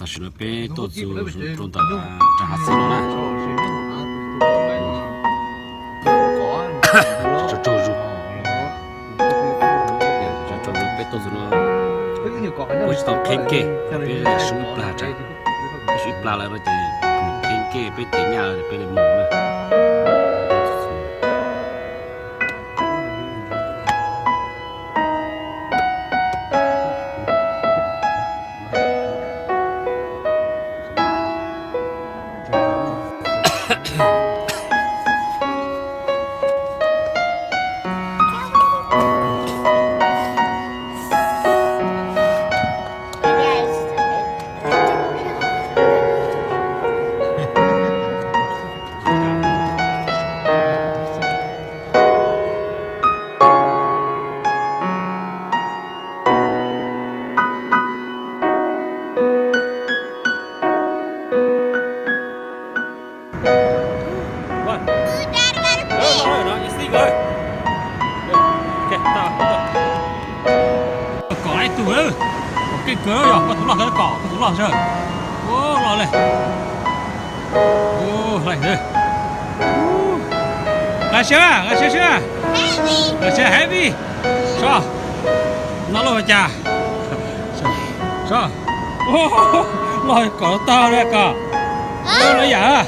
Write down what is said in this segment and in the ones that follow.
Tam sim no peb tuaj txug rau ntawm nram hav xwb no na. Tsaug tsaug zug, tsaug zug peb tuaj txug no, peb tsis tau qheb kej, peb sub ib plag tsa, peb sub ib plag lawm no ces qheb kej peb them nyaj lawm peb li mus na. Kom ib tug, kom keej kawg yog koj tus loj, koj kom koj tus loj ntsawg. Ua loj le. Nqa siab, nqa siab siab, nqa siab heavy. Soj, no loj ua cas? Soj, loj kom tau le kom. Loj yam,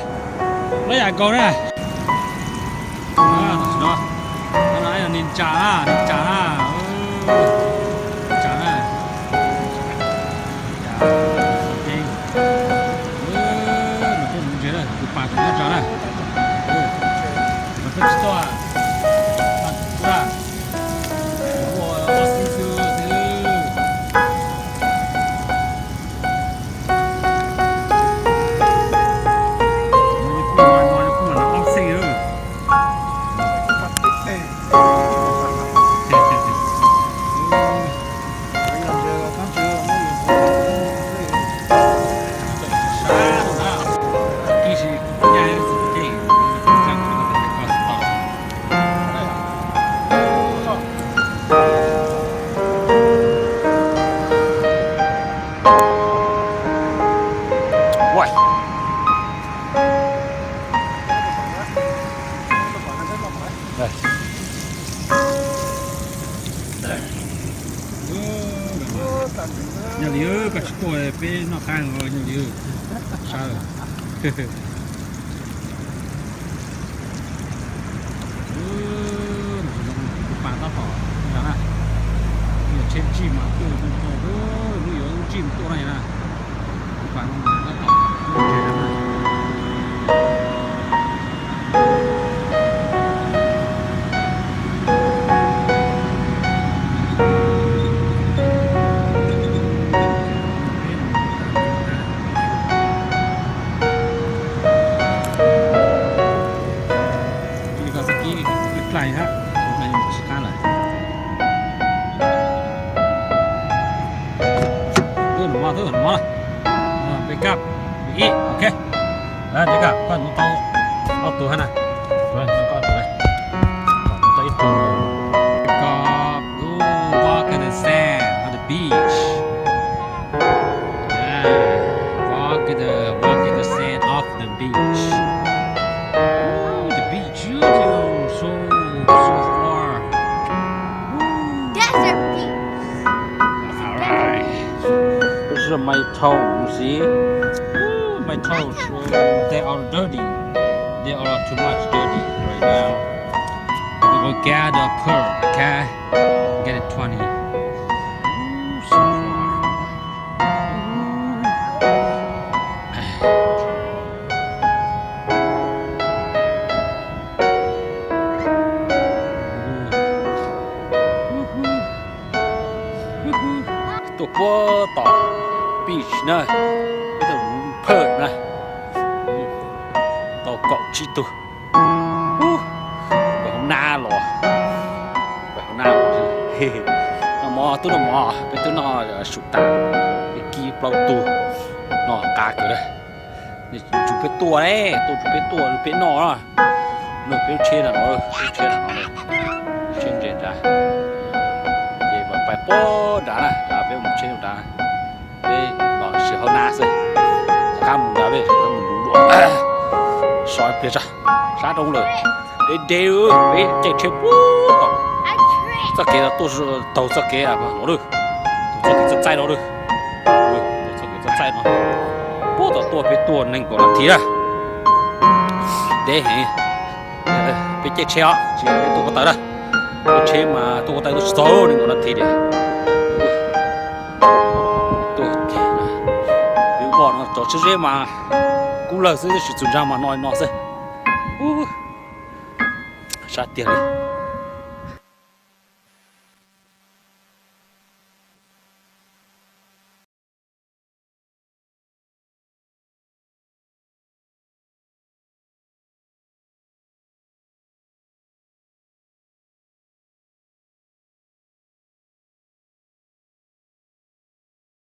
loj yam nkaus na. Tam sim no, no yog nws tsam na, nws tsam na, tsam na. Ces, no peb mus ntses na, tus pas tus nyob tsam na. Mas peb tsis tuaj, ua ob xeeb xwb xwb. Kuj mas ob xeeb. Yog li koj tsis tuaj peb noj qab no yog li sawv. Tus pas tab tom na, yog tsheb ntsij mas tuaj, hnub yuav lub ntsij mus tuaj no na. Tus pas no tab tom na. Ib plag hab, ib plag tsis qab lawm. Twb no, twb no, pick up ib, ok. Pick up, koj mus tau ob tug hab na. Koj mus tau ib tug. Pick up, ooh, walk in the sand on the beach. Yeah, walk in the, walk in the sand off the beach. Ooh, the beach, beautiful, so, so far. Ooh. Desert beach. All right. This is my toes, see? Ooh, my toes, uh, they are dirty. They are too much dirty right now. We will get a pearl, okay? Get a twenty. Ooh, so far. Tuaj puag tom beach na, peb tuaj mus phawj na, tau kaum tsib tug. Peb hauv nab los, peb hauv nab los, noj mov, tub noj mov, peb twb noj su tas, peb kib plaub tug, noj qab kawg na. Nws tsuas peb tuaj ne, tuaj tsuas peb tuaj peb noj na. Nws peb lub tsheb na, peb lub tsheb na, lub tsheb ntses nrad. Ces pais puag nrad na, peb mus tsheb nrad, peb los sim hauv nab xwb. Tso pliag tsa, sab roob lawm. Deb deb, peb caij tsheb puag tom txoj kev tuaj, taug txoj kev no lawm, taug txoj kev txaij txaij no lawm. Taug txoj kev txaij txaij no puag tom tuaj, peb tuaj nees nkaum nas this na. Deb heev. Peb caij tsheb os, tsis yog peb tuaj ko taw na. Caij tsheb mas tuaj ko taw tuaj tsis txog nees nkaum nas this tiag. Peb ua no tso tsheb zeb mas kub lawg xwb, tab sis txhua ntawd mas no no xwb. Sab tiag li.